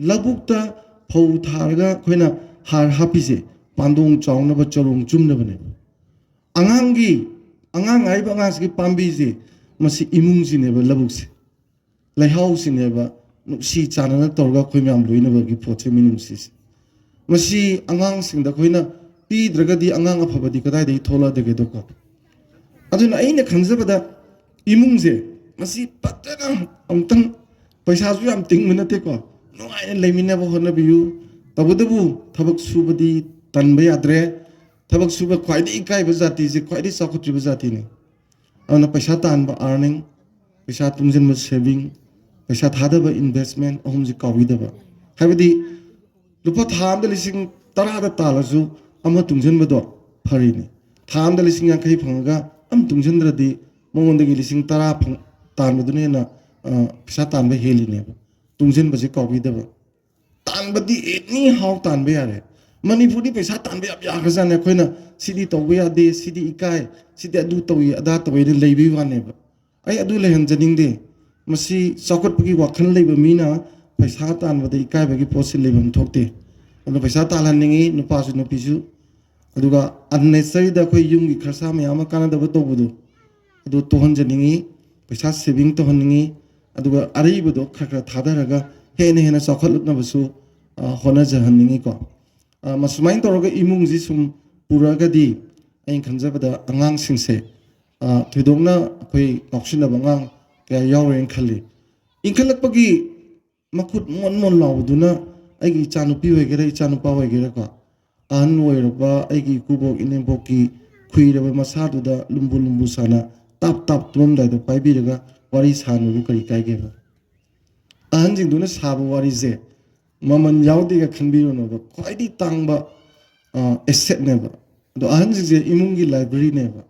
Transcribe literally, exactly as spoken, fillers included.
ꯂꯧꯕꯨꯛꯇ ꯐꯧ ꯊꯥꯔꯒ ꯑꯩꯈꯣꯏꯅ ꯍꯥꯔ ꯍꯥꯞꯄꯤꯁꯦ ꯄꯥꯟꯗꯣꯡ ꯆꯥꯎꯅꯕ, ꯆꯔꯣꯡ ꯆꯨꯝꯅꯕꯅꯦꯕ꯫ ꯑꯉꯥꯡꯒꯤ, ꯑꯉꯥꯡ ꯍꯥꯏꯔꯤꯕ ꯑꯉꯥꯡꯁꯤꯒꯤ ꯄꯥꯝꯕꯤꯁꯦ, ꯃꯁꯤ ꯏꯃꯨꯡꯁꯤꯅꯦꯕ, ꯂꯧꯕꯨꯛꯁꯦ, ꯂꯩꯍꯥꯎꯁꯤꯅꯦꯕ, ꯅꯨꯡꯁꯤ ꯆꯥꯟꯅꯅ ꯇꯧꯔꯒ ꯑꯩꯈꯣꯏ ꯃꯌꯥꯝ ꯂꯣꯏꯅꯕꯒꯤ ꯄꯣꯠꯁꯦ ꯃꯤꯅꯨꯡꯁꯤꯁꯦ꯫ ꯃꯁꯤ ꯑꯉꯥꯡꯁꯤꯡꯗ ꯑꯩꯈꯣꯏꯅ ꯄꯤꯗ꯭ꯔꯒꯗꯤ ꯑꯉꯥꯡ ꯑꯐꯕꯗꯤ ꯀꯗꯥꯏꯗꯒꯤ ꯊꯣꯛꯂꯛꯑꯗꯒꯦꯗꯣꯀꯣ? ꯑꯗꯨꯅ ꯑꯩꯅ ꯈꯟꯖꯕꯗ ꯏꯃꯨꯡꯁꯦ ꯃꯁꯤ ꯐꯖꯅ ꯑꯃꯨꯛꯇꯪ, ꯄꯩꯁꯥꯁꯨ ꯌꯥꯝ ꯇꯤꯡꯕ ꯅꯠꯇꯦꯀꯣ, ꯅꯨꯡꯉꯥꯏꯅ ꯂꯩꯃꯤꯟꯅꯕ ꯍꯣꯠꯅꯕꯤꯌꯨ꯫ ꯇꯧꯕꯇꯕꯨ ꯊꯕꯛ ꯁꯨꯕꯗꯤ ꯇꯟꯕ ꯌꯥꯗ꯭ꯔꯦ꯫ ꯊꯕꯛ ꯁꯨꯕ ꯈ꯭ꯋꯥꯏꯗꯒꯤ ꯏꯀꯥꯏꯕ ꯖꯥꯇꯤꯁꯦ ꯈ꯭ꯋꯥꯏꯗꯒꯤ ꯆꯥꯎꯈꯠꯇ꯭ꯔꯤꯕ ꯖꯥꯇꯤꯅꯤ꯫ ꯑꯗꯨꯅ ꯄꯩꯁꯥ ꯇꯥꯟꯕ, earning, ꯄꯩꯁꯥ ꯇꯨꯡꯁꯤꯟꯕ, saving, ꯄꯩꯁꯥ ꯊꯥꯗꯕ, investment, ꯑꯍꯨꯝꯁꯤ ꯀꯥꯎꯕꯤꯗꯕ꯫ ꯍꯥꯏꯕꯗꯤ ꯂꯨꯄꯥ ꯊꯥ ꯑꯃꯗ ꯂꯤꯁꯤꯡ ꯇꯔꯥꯗ ꯇꯥꯜꯂꯁꯨ ꯑꯃ ꯇꯨꯡꯁꯤꯟꯕꯗꯣ ꯐꯔꯤꯅꯤ꯫ ꯊꯥ ꯑꯃꯗ ꯂꯤꯁꯤꯡ ꯌꯥꯡꯈꯩ ꯐꯪꯉꯒ ꯑꯃ ꯇꯨꯡꯁꯤꯟꯗ꯭ꯔꯗꯤ ꯃꯉꯣꯟꯗꯒꯤ ꯂꯤꯁꯤꯡ ꯇꯔꯥ ꯐꯪ-, ꯇꯥꯟꯕꯗꯨꯅ ꯍꯦꯟꯅ, ꯑ, ꯄꯩꯁꯥ ꯇꯥꯟꯕ ꯍꯦꯜꯂꯤꯅꯦꯕ꯫ ꯇꯨꯡꯁꯤꯟꯕꯁꯦ ꯀꯥꯎꯕꯤꯗꯕ꯫ ꯇꯥꯟꯕꯗꯤ anyhow ꯇꯥꯟꯕ ꯌꯥꯔꯦ꯫ ꯃꯅꯤꯄꯨꯔꯗꯤ ꯄꯩꯁꯥ ꯇꯥꯟꯕ ꯌꯥꯝ ꯌꯥꯈ꯭ꯔꯖꯥꯠꯅꯦ꯫ ꯑꯩꯈꯣꯏꯅ ꯁꯤꯗꯤ ꯇꯧꯕ ꯌꯥꯗꯦ, ꯁꯤꯗꯤ ꯏꯀꯥꯏ, ꯁꯤꯗꯤ ꯑꯗꯨ ꯇꯧꯏ, ꯑꯗꯥ ꯇꯧꯏꯅ ꯂꯩꯕꯒꯤ ꯋꯥꯅꯦꯕ꯫ ꯑꯩ ꯑꯗꯨ ꯂꯩꯍꯟꯖꯅꯤꯡꯗꯦ꯫ ꯃꯁꯤ ꯆꯥꯎꯈꯠꯄꯒꯤ ꯋꯥꯈꯜ ꯂꯩꯕ ꯃꯤꯅ ꯄꯩꯁꯥ ꯇꯥꯟꯕꯗ ꯏꯀꯥꯏꯕꯒꯤ ꯄꯣꯠꯁꯤ ꯂꯩꯐꯝ ꯊꯣꯛꯇꯦ꯫ ꯑꯗꯨꯅ ꯄꯩꯁꯥ ꯇꯥꯜꯍꯟꯅꯤꯡꯉꯤ, ꯅꯨꯄꯥꯁꯨ ꯅꯨꯄꯤꯁꯨ꯫ ꯑꯗꯨꯒ unnecessary ꯗ ꯑꯩꯈꯣꯏ ꯌꯨꯝꯒꯤ ꯈꯔꯁꯥ ꯃꯌꯥꯝ ꯑꯃ ꯀꯥꯟꯅꯗꯕ ꯇꯧꯕꯗꯣ, ꯑꯗꯨ ꯇꯣꯛꯍꯟꯖꯅꯤꯡꯉꯤ꯫ ꯄꯩꯁꯥ saving ꯇꯧꯍꯟꯅꯤꯡꯉꯤ꯫ ꯑꯗꯨꯒ ꯑꯔꯩꯕꯗꯣ ꯈꯔ ꯈꯔ ꯊꯥꯗꯔꯒ ꯍꯦꯟꯅ ꯍꯦꯟꯅ ꯆꯥꯎꯈꯠꯂꯛꯅꯕꯁꯨ, ꯑ, ꯍꯣꯠꯅꯖꯍꯟꯅꯤꯡꯉꯤꯀꯣ꯫ ꯑ, ꯃꯁꯨꯃꯥꯏꯅ ꯇꯧꯔꯒ ꯏꯃꯨꯡꯁꯤ ꯁꯨꯝ ꯄꯨꯔꯛꯑꯒꯗꯤ ꯑꯩꯅ ꯈꯟꯖꯕꯗ ꯑꯉꯥꯡꯁꯤꯡꯁꯦ, ꯑ, ꯊꯣꯏꯗꯣꯛꯅ ꯑꯩꯈꯣꯏ ꯉꯥꯎꯁꯤꯟꯅꯕ ꯑꯉꯥꯡ ꯀꯌꯥ ꯌꯥꯎꯔꯣꯏꯅ ꯈꯜꯂꯤ꯫ ꯏꯟꯈꯠꯂꯛꯄꯒꯤ ꯃꯈꯨꯠ ꯃꯣꯟ ꯃꯣꯟ ꯂꯥꯎꯕꯗꯨꯅ ꯑꯩꯒꯤ ꯏꯆꯥꯅꯨꯄꯤ ꯑꯣꯏꯒꯦꯔꯥ, ꯏꯆꯥꯅꯨꯄꯥ ꯑꯣꯏꯒꯦꯔꯥꯀꯣ, ꯑꯍꯟ ꯑꯣꯏꯔꯕ ꯑꯩꯒꯤ ꯏꯀꯨꯕꯣꯛ ꯏꯅꯦꯝꯕꯣꯛꯀꯤ ꯈꯨꯏꯔꯕ ꯃꯁꯥꯗꯨꯗ ꯂꯨꯝꯕꯨ ꯂꯨꯝꯕꯨ ꯁꯥꯅ ꯇꯥꯞ ꯇꯥꯞ ꯇꯨꯝꯃꯝꯗꯥꯏꯗ ꯄꯥꯏꯕꯤꯔꯒ ꯋꯥꯔꯤ ꯁꯥꯅꯕꯕꯨ ꯀꯔꯤ ꯀꯥꯏꯒꯦꯕ? ꯑꯍꯟꯁꯤꯡꯗꯨꯅ ꯁꯥꯕ ꯋꯥꯔꯤꯁꯦ ꯃꯃꯜ ꯌꯥꯎꯗꯦꯒ ꯈꯟꯕꯤꯔꯨꯅꯣꯕ꯫ ꯈ꯭ꯋꯥꯏꯗꯒꯤ ꯇꯥꯡꯕ, ꯑ, asset ꯅꯦꯕ꯫ ꯑꯗꯣ ꯑꯍꯟꯁꯤꯡꯁꯦ ꯏꯃꯨꯡꯒꯤ library ꯅꯦꯕ꯫